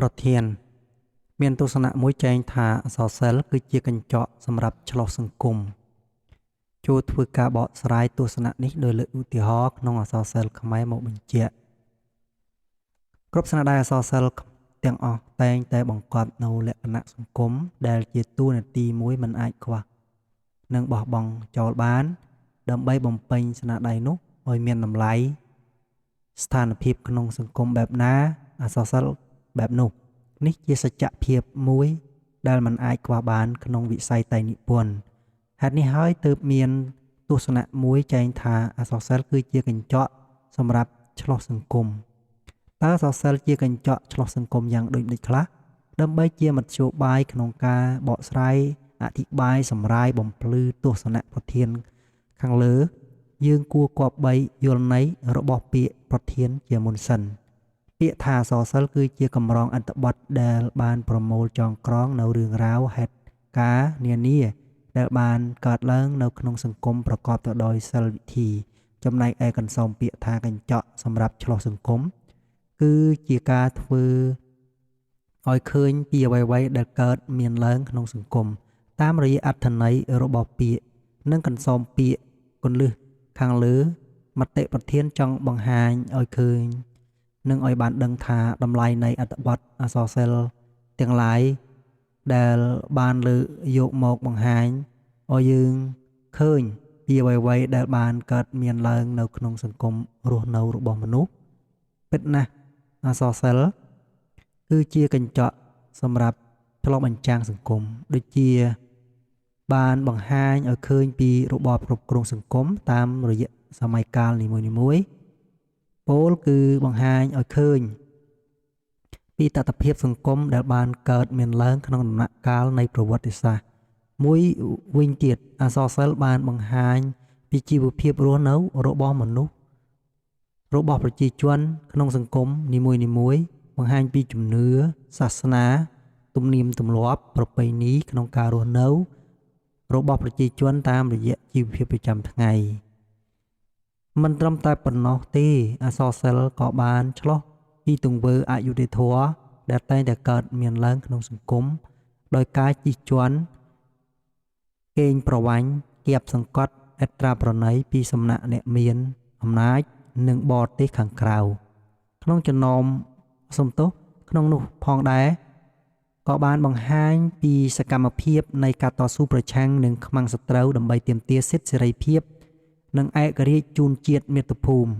ប្រធាន មានទស្សនៈមួយចែងថាអក្សរសិល្ប៍គឺជាកញ្ចក់សម្រាប់ឆ្លុះសង្គម ចូលធ្វើការបកស្រាយទស្សនៈនេះដោយលើកឧទាហរណ៍ក្នុងអក្សរសិល្ប៍ខ្មែរមកបញ្ជាក់គ្រប់ស្នាដៃអក្សរសិល្ប៍ទាំងអស់តែងតែបង្កប់នូវលក្ខណៈសង្គមដែលជាតួនាទីមួយមិនអាចខ្វះនិងបោះបង់ចោលបាន ដើម្បីបំពេញស្នាដៃនោះឲ្យមានតម្លៃស្ថានភាពក្នុងសង្គមបែបណាអក្សរសិល្ប៍បែបនោះនេះជាសច្ចភាពមួយដែលមិនអាចខ្វះបានក្នុងវិស័យតែងនិពន្ធហេតុនេះហើយទើបមានទស្សនៈមួយចែងថាអក្សរសិល្ប៍គឺជាកញ្ចក់សម្រាប់ឆ្លុះសង្គមតើអក្សរសិល្ប៍ជាកញ្ចក់ឆ្លុះសង្គមយ៉ាងដូចម្តេចខ្លះដើម្បីជាមធ្យោបាយក្នុងការបកស្រាយអធិប្បាយសម្រាយបំភ្លឺទស្សនៈប្រធានខាងលើយើងគួរគប្បីយល់ន័យរបស់ពាក្យប្រធានជាមុនសិនពាក្យថាអក្សរសិល្ប៍គឺជាកម្រងអត្ថបទដែលបានប្រមូលចងក្រងនៅរឿងរ៉ាវហេតុការណ៍នានាដែលបានកើតឡើងនៅក្នុងសង្គមប្រកបទៅដោយសិលវិធីចំណែកឯកន្សោមពាក្យថាកញ្ចក់សម្រាប់ឆ្លុះសង្គមគឺជាការធ្វើឲ្យឃើញពីអ្វីៗដែលកើតមានឡើងក្នុងសង្គមតាមរយៈអត្ថន័យរបស់ពាក្យនិងកន្សោមពាក្យគន្លឹះខាងលើមតិប្រធានចង់បង្ហាញឲ្យឃើញនិងឲ្យបានដឹងថាតម្លៃនៃអត្ថបទអក្សរសិល្ប៍ទាំងឡាយដែលបានលើកយកមកបង្ហាញឲ្យយើងឃើញពីអ្វីៗដែលបានកើតមានឡើងនៅក្នុងសង្គមរស់នៅរបស់មនុស្សពិតណាស់អក្សរសិល្ប៍គឺជាកញ្ចក់សម្រាប់ឆ្លុះបញ្ចាំងសង្គមដូចជាបានបង្ហាញឲ្យឃើញពីរបបគ្រប់គ្រងសង្គមតាមរយៈសម័យកាលនីមួយៗពោលគឺបង្ហាញឲ្យឃើញពីតថភាពសង្គមដែលបានកើតមានឡើងក្នុងដំណាក់កាលនៃប្រវត្តិសាស្ត្រមួយវិញទៀតអក្សរសិល្ប៍បានបង្ហាញពីជីវភាពរស់នៅរបស់មនុស្សរបស់ប្រជាជនក្នុងសង្គមនីមួយៗបង្ហាញពីជំនឿសាសនាទំនៀមទម្លាប់ប្រពៃណីក្នុងការរស់នៅរបស់ប្រជាជនតាមរយៈជីវភាពប្រចាំថ្ងៃមិនត្រឹមតែប៉ុណ្ណោះទេអក្សរសិល្ប៍ក៏បានឆ្លុះពីទង្វើអយុត្តិធម៌ដែលតែងតែកើតមានឡើងក្នុងសង្គមដោយការជិះជាន់កេងប្រវ័ញ្ចគៀបសង្កត់អត្រាប្រណីពីសំណាក់អ្នកមានអំណាចនិងបរទេសខាងក្រៅក្នុងចំណោមសំទោសក្នុងនោះផងដែរក៏បានបង្ហាញពីសកម្មភាពនៃការតស៊ូប្រឆាំងនឹងខ្មាំងសត្រូវដើម្បីទាមទារសិទ្ធិសេរីភាពនិងឯករាជ្យជូនជាតិមាតុភូមិ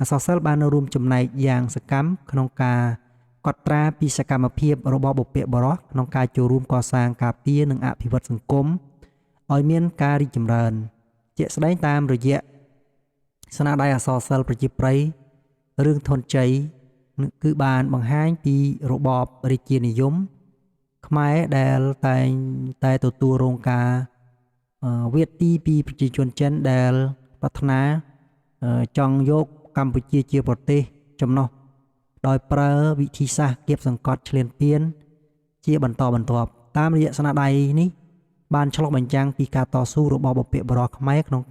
អក្សរសិល្ប៍បានរួមចំណែកយ៉ាងសកម្មក្នុងការកត់ត្រាពីសកម្មភាពរបស់បុព្វបុរសក្នុងការចូលរួមកសាងការពារនិងអភិវឌ្ឍសង្គមឲ្យមានការរីកចម្រើនជាក់ស្ដែងតាមរយៈស្នាដៃអក្សរសិល្ប៍ប្រជាប្រិយរឿងធនជ័យគឺបានបង្ហាញពីរបបរាជានិយមខ្មែរដែលតែងតែទទួលរងការវាយទីពីប្រជាជនចិនដែលប្រាថ្នាចង់យកកម្ពុជាជាប្រទេសចំណុះដោយប្រើវិធីសាស្ត្រគៀបសង្កត់ឈ្លានពានជាបន្តបន្ទាប់តាមរយៈស្នាដៃនេះបានឆ្លុះបញ្ចាំងពីការតស៊ូរបស់បុព្វបុរសខ្មែរក្នុង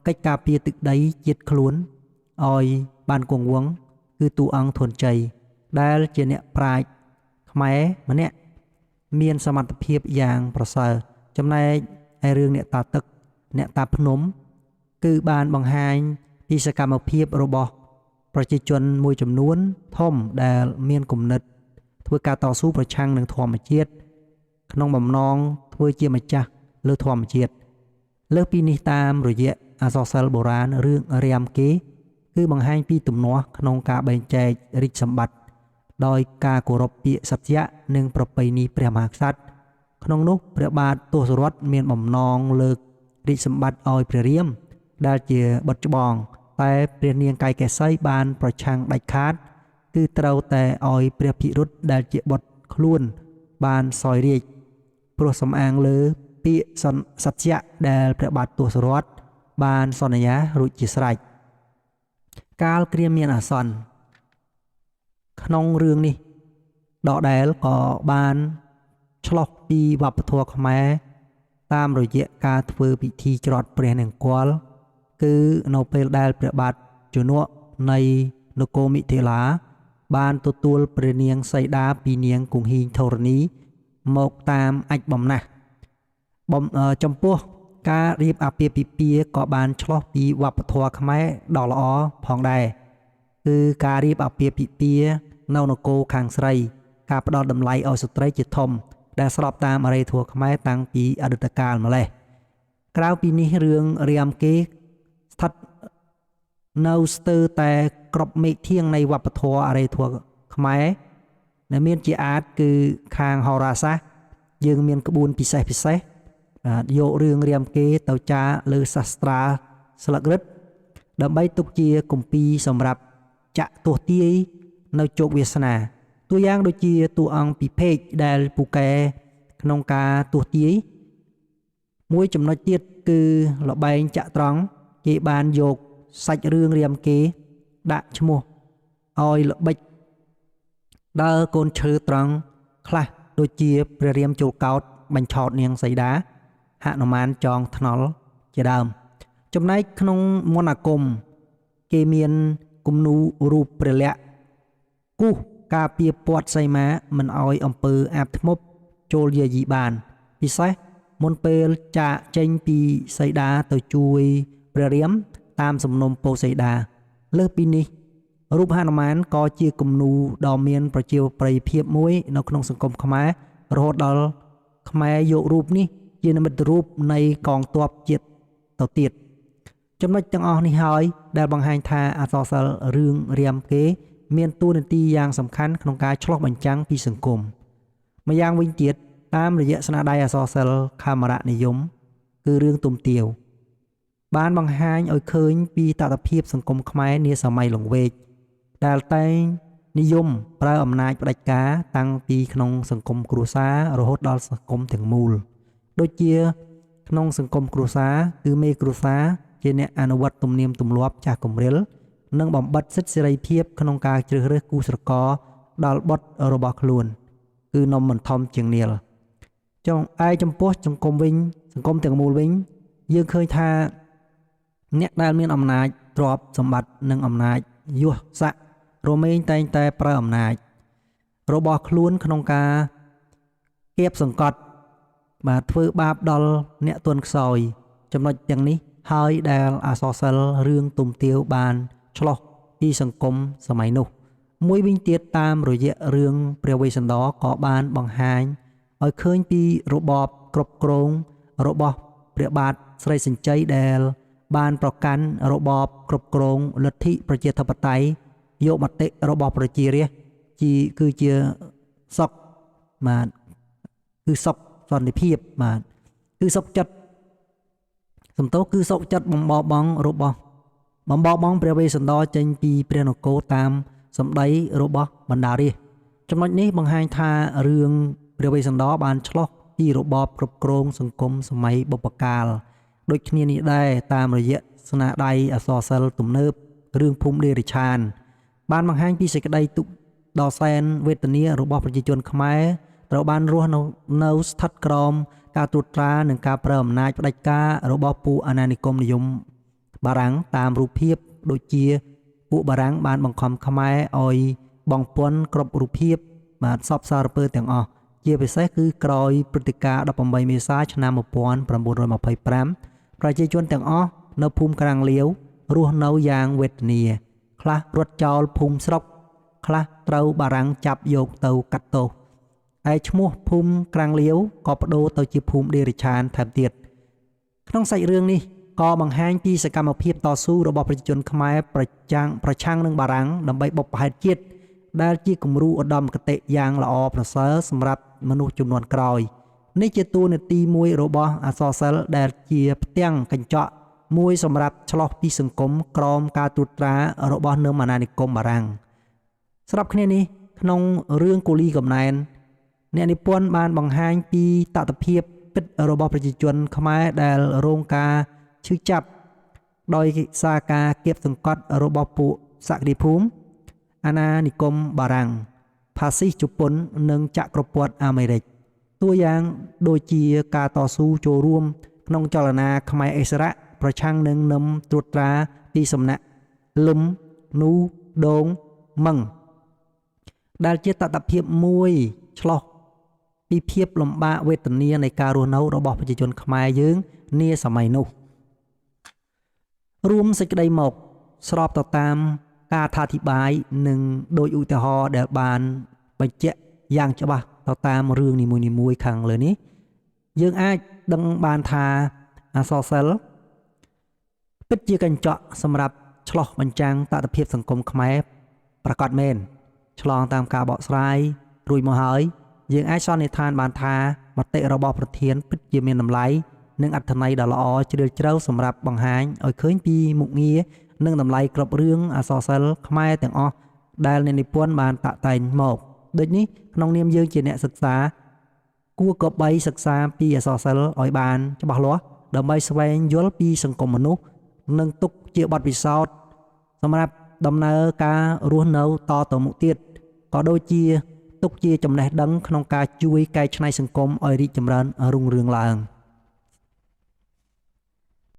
កិច្ចការពារទឹកដីជាតិខ្លួនឲ្យបានគង់វង្សគឺតួអង្គធនជ័យដែលជាអ្នកប្រាជ្ញខ្មែរម្នាក់មានសមត្ថភាពយ៉ាងប្រសើរចំណែកឯរឿងអ្នកតាទឹកអ្នកតាភ្នំគឺបានបង្ហាញពីសកម្មភាពរបស់ប្រជាជនមួយចំនួនធំដែលមានគំនិតធ្វើការតស៊ូប្រឆាំងនឹងធម្មជាតិក្នុងបំណងធ្វើជាម្ចាស់លើធម្មជាតិលើសពីនេះតាមរយៈអក្សរសិល្ប៍បុរាណរឿងរាមកេរ្តិ៍គឺបង្ហាញពីទំនាស់ក្នុងការបែងចែករាជសម្បត្តិដោយការគោរពពាក្យសច្ចៈនិងប្រពៃណីព្រះមហាក្សត្រក្នុងនោះព្រះបាទទសរថមានបំណងលើករាជសម្បត្តិឲ្យព្រះរាមដែលជាបុត្រច្បងតែព្រះនាងកៃកេសីបានប្រឆាំងដាច់ខាតគឺត្រូវតែឲ្យព្រះភិរុតដែលជាបុត្រខ្លួនបានសោយរាជព្រោះសំអាងលើពាក្យសច្ចៈដែលព្រះបាទទសរថបានសន្យារួចជាស្រេចកាលគ្រាមានអាសន្នក្នុងរឿងនេះដដែលក៏បានឆ្លុះពីវប្បធម៌ខ្មែរតាមរយៈការធ្វើពិធីច្រត់ព្រះនង្គ័លគឺនៅពេលដែលព្រះបាទជនកនៃនគរមិថិលា បានទទួលព្រះនាងសីតាពីនាងគង្ហីងធរណីមកតាមអាចបំណះចំពោះការរៀបអាពាហ៍ពិពាហ៍ក៏បានឆ្លុះពីវប្បធម៌ខ្មែរដ៏ល្អផងដែរគឺការរៀបអាពាហ៍ពិពាហ៍នៅនគរខាងស្រីការផ្ដល់តម្លៃឲ្យស្ត្រីជាធំដែលស្របតាមអរិយធម៌ខ្មែរតាំងពីអតីតកាលម្ល៉េះក្រៅពីនេះរឿងរាមកេរ្តិ៍ស្ថិតនៅស្ទើរតែគ្រប់មេធៀងនៃវប្បធម៌អរិយធម៌ខ្មែរដែលមានជាអាចគឺខាងហោរាសាស្ត្រយើងមានក្បួនពិសេសពិសេសបាទយករឿងរាមកេរ្តិ៍ទៅចារលើសាស្ត្រាស្លឹករឹតដើម្បីទុកជាគម្ពីរសម្រាប់ចាក់ទស្សទាយនៅជោគវាសនាតួយ៉ាងដូចជាតួអង្គពិភេកដែលពូកែក្នុងការទស្សទាយមួយចំណុចទៀតគឺល្បែងចាក់ត្រង់គេបានយកសាច់រឿងរាមកេរ្តិ៍ដាក់ឈ្មោះឲ្យល្បិចដើរកូនឈើត្រង់ខ្លះដូចជាព្រះរាមចូលកោតបញ្ឆោតនាងសីតាហនុមានចងថ្នល់ជាដើមចំណែកក្នុងមន្តអាគមគេមានគំនូររូបព្រះលក្សណ៍គូសការពារពាត់សីមាមិនឲ្យអំពើអាបធ្មប់ចូលយាយីបានពិសេសមុនពេលចាកចេញពីសីតាទៅជួយព្រះរាមតាមសំណុំពោសីតាលើសពីនេះរូបហនុមានក៏ជាគំនូរដ៏មានប្រជាប្រិយភាពមួយនៅក្នុងសង្គមខ្មែររហូតដល់ខ្មែរយករូបនេះជានិមិត្តរូបនៃកងទ័ពជាតិទៅទៀតចំណុចទាំងអស់នេះហើយដែលបង្ហាញថាអក្សរសិល្ប៍រឿងរាមកេរ្តិ៍មានតួនាទីយ៉ាងសំខាន់ក្នុងការឆ្លុះបញ្ចាំងពីសង្គមម្យ៉ាងវិញទៀតតាមរយៈស្នាដៃអក្សរសិល្ប៍ខេមរនិយមគឺរឿងទុំទាវបានបង្ហាញឲ្យឃើញពីតថភាពសង្គមខ្មែរនាសម័យលង្វែកដែលតែងនិយមប្រើអំណាចផ្ដាច់ការតាំងពីក្នុងសង្គមគ្រួសាររហូតដល់សង្គមទាំងមូលដូចជាក្នុងសង្គមគ្រួសារគឺមេគ្រួសារជាអ្នកអនុវត្តទំនៀមទម្លាប់ចាស់គំរិលនិងបំបិទសិទ្ធិសេរីភាពក្នុងការជ្រើសរើសគូស្រករដល់បុត្ររបស់ខ្លួនគឺនំមិនធំជាងនាលចុងឯចំពោះសង្គមវិញសង្គមទាំងមូលវិញយើងឃើញថាអ្នកដែលមានអំណាចទ្រព្យសម្បត្តិនិងអំណាចយសស័ក្តិរមែងតែងតែប្រើអំណាចរបស់ខ្លួនក្នុងការគៀបសង្កត់បាទធ្វើបាបដល់អ្នកទន់ខ្សោយចំណុចទាំងនេះហើយដែលអក្សរសិល្ប៍រឿងទុំទាវបានឆ្លុះពីសង្គមសម័យនោះមួយវិញទៀតតាមរយៈរឿងព្រះវេស្សន្តរក៏បានបង្ហាញឲ្យឃើញពីរបបគ្រប់គ្រងរបស់ព្រះបាទស្រីសញ្ជ័យដែលបានប្រកាន់របបគ្រប់គ្រងលទ្ធិប្រជាធិបតេយ្យយកមតិរបស់ប្រជារាស្ត្រជាគឺជាសុខបាទគឺសុខសន្តិភាពបាទគឺសុខចិត្តសំទោសគឺសុខចិត្តបំបបងរបស់បំបបងព្រះវេស្សន្តរចេញពីព្រះនគរតាមសម្ដីរបស់បណ្ដារាស្ត្រចំណុចនេះបង្ហាញថារឿងព្រះវេស្សន្តរបានឆ្លុះពីរបបគ្រប់គ្រងសង្គមសម័យបុព្វកាលដូចគ្នានេះដែរតាមរយៈស្នាដៃអក្សរសិល្ប៍ទំនើបរឿងភូមិដេរិឆានបានបង្ហាញពីសេចក្តីទុក្ខដ៏សែនវេទនារបស់ប្រជាជនខ្មែរត្រូវបានរស់នៅស្ថិតក្រោមការត្រួតត្រានិងការប្រើអំណាចផ្ដាច់ការរបស់ពួកអាណានិគមនិយមបារាំងតាមរូបភាពដូចជាពួកបារាំងបានបង្ខំខ្មែរឲ្យបង់ពន្ធគ្រប់រូបភាពបាទសពសារពើទាំងអស់ជាពិសេសគឺក្រោយព្រឹត្តិការណ៍18មេសាឆ្នាំ1925ប្រជាជនទាំងអស់នៅភូមិក្រាំងលាវរស់នៅយ៉ាងវេទនាខ្លះរត់ចោលភូមិស្រុកខ្លះត្រូវបារាំងចាប់យកទៅកាត់ទោសឯឈ្មោះភូមិក្រាំងលាវក៏ប្ដូរទៅជាភូមិដេរិឆានថែមទៀតក្នុងសាច់រឿងនេះក៏បង្ហាញពីសកម្មភាពតស៊ូរបស់ប្រជាជនខ្មែរប្រឆាំងនឹងបារាំងដើម្បីបុព្វហេតុជាតិដែលជាគំរូឧត្តមគតិយ៉ាងល្អប្រសើរសម្រាប់មនុស្សជំនាន់ក្រោយនេះជាតួនាទីមួយរបស់អក្សរសិល្ប៍ដែលជាផ្ទាំងកញ្ចក់មួយសម្រាប់ឆ្លុះពីសង្គមក្រោមការត្រួតត្រារបស់នឹមអាណានិគមបារាំងស្របគ្នានេះក្នុងរឿងគូលីកំណែនអ្នកនិពន្ធបានបង្ហាញពីតថភាពពិតរបស់ប្រជាជនខ្មែរដែលរងការឈឺចាប់ដោយសារការគៀបសង្កត់របស់ពួកសក្តិភូមិអាណានិគមបារាំងផាស៊ីសជប៉ុននិងចក្រពត្តិអាមេរិកតួយ៉ាងដូចជាការតស៊ូចូលរួមក្នុងចលនាខ្មែរឥស្សរៈប្រឆាំងនឹងនឹមត្រួតត្រាពីសំណាក់លឹមនូដងមឹង ដែលជាតថភាពមួយឆ្លុះពីភាពលំបាកវេទនានៃការរស់នៅរបស់ប្រជាជនខ្មែរយើងនាសម័យនោះ។ រួមសេចក្តីមក ស្របទៅតាមការអត្ថាធិប្បាយ និងដោយឧទាហរណ៍ដែលបានបញ្ជាក់យ៉ាងច្បាស់ទៅតាមរឿងនីមួយៗខាងលើនេះ យើងអាចដឹងបានថាអក្សរសិល្ប៍ពិតជាកញ្ចក់សម្រាប់ឆ្លុះបញ្ចាំងតថភាពសង្គមខ្មែរប្រាកដមែន។ ឆ្លងតាមការបកស្រាយរួចមកហើយ យើងអាចសន្និដ្ឋានបានថា មតិរបស់ប្រធានពិតជាមានតម្លៃ និងអត្ថន័យដ៏ល្អជ្រាលជ្រៅសម្រាប់បង្ហាញឲ្យឃើញពីមុខងារ និងតម្លៃគ្រប់រឿងអក្សរសិល្ប៍ខ្មែរទាំងអស់ដែលអ្នកនិពន្ធបានតាក់តែងមក។ ដូចនេះ ក្នុងនាមយើងជាអ្នកសិក្សា គួរគប្បីសិក្សាពីអក្សរសិល្ប៍ឲ្យបានច្បាស់លាស់ ដើម្បីស្វែងយល់ពីសង្គមមនុស្ស និងទុកជាបទពិសោធន៍សម្រាប់ដំណើរការរស់នៅតទៅមុខទៀត ក៏ដូចជាទុកជាចំណេះដឹងក្នុងការជួយកែច្នៃសង្គមឲ្យរីកចម្រើនរុងរឿងឡើង។